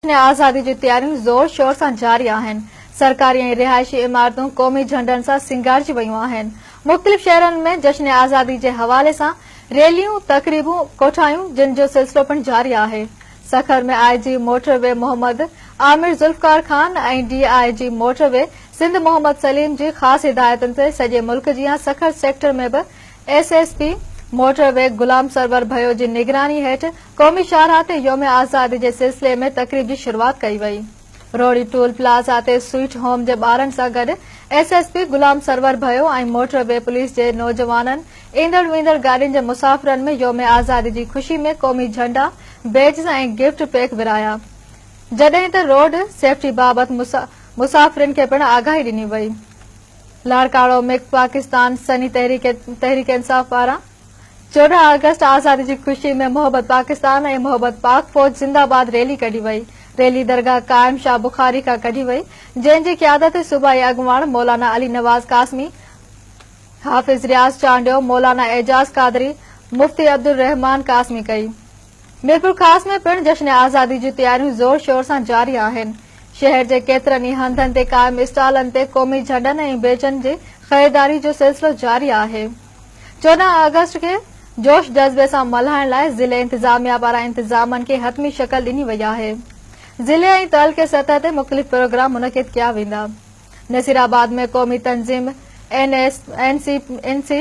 جشن آزادي جون تياريون زور شور سان جاري آهن، سرڪاري ۽ رهائشي عمارتون قومي جهنڊن سان سينگارجي ويون آهن، مختلف شهرن ۾ جشن آزادي جي حوالي سان ريليون، تقريبون ڪوٺايون جن جو سلسلو پڻ جاري آهي. Sukkur ۾ I G motorway Muhammad Amir Zulfiqar Khan ۽ D I G motorway Sindh Muhammad Saleem جي خاص هدايتن تي سڄي ملڪ جيان سکر سيڪٽر ۾ به S S P motorway Ghulam Sarwar Bhayo جي نگراني هيٺ قومي شاهراهه تي يوم آزادي جي سلسلي ۾ تقريب جي شروعات ڪئي وئي. روهڙي ٽول پلازا تي سوئيٽ هوم جي ٻارن سان گڏ S S P Ghulam Sarwar Bhayo ۽ motorway police جي نوجوانن ايندڙ ويندڙ گاڏين جي مسافرن ۾ يوم آزادي جي خوشي ۾ قومي جهنڊا، بيجز ۽ گفٽ پيڪ ورهايا. جڏهن ته روڊ سيفٽي بابت مسافرين کي پڻ آگاهي ڏني وئي. لاڙڪاڻو ۾ پاڪستان سني تحريڪ انصاف پاران 14 آگسٽ آزادي جي خوشي ۾ محبت پاڪستان ۽ محبت پاڪ فوج زنده باد ريلي ڪڍي وئي. ريلي درگاهه قائم شاهه بخاري کان ڪڍي وئي، جنهن جي قيادت صوبائي اڳواڻ مولانا علي نواز قاسمي، حافظ رياض چانڊيو، مولانا اعجاز قادري، مفتي عبدالرحمان قاسمي ڪئي. ميرپورخاص ۾ پڻ جشن آزادي جون تياريون زور شور سان جاري آهن. شهر جي ڪيترن ئي هنڌن تي قائم اسٽالن تي قومي جهنڊن ۽ بيجن جي خريداري جو سلسلو جاري آهي. 14 آگسٽ کي جوش جذبي سان ملهائڻ لاء ضلعي انتظاميا پاران انتظامن کي حتمي شڪل ڏني وئي آهي. ضلعي ۽ تعلقي سطح تي مختلف پروگرام منعقد ڪيا ويندا. نصير آباد ۾ قومي تنظيم N S N C N C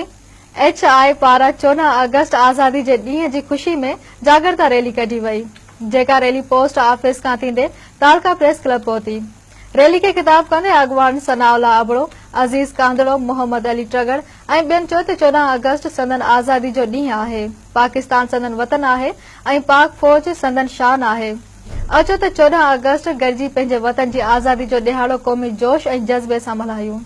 H I پاران 14 آگسٽ آزادي جي ڏينهن جي خوشي ۾ جاڳرتا ريلي ڪڍي وئي، جيڪا ريلي پوسٽ آفيس کان ٿيندي تعلقه پريس ڪلب پهتي. ريلي کي خطاب ڪندي اڳواڻن ثناء الله ابڙو، عزيز ڪانڌڙو، محمد علي ٽڳڙ ۽ ٻين چيو ته 14 آگسٽ سندن آزادي جو ڏينهن آهي، پاڪستان سندن وطن آهي ۽ پاڪ فوج سندن شان آهي، اچو ته 14 آگسٽ گڏجي پنهنجي وطن جي آزادي جو ڏهاڙو قومي جوش ۽ جذبي سان ملهايون.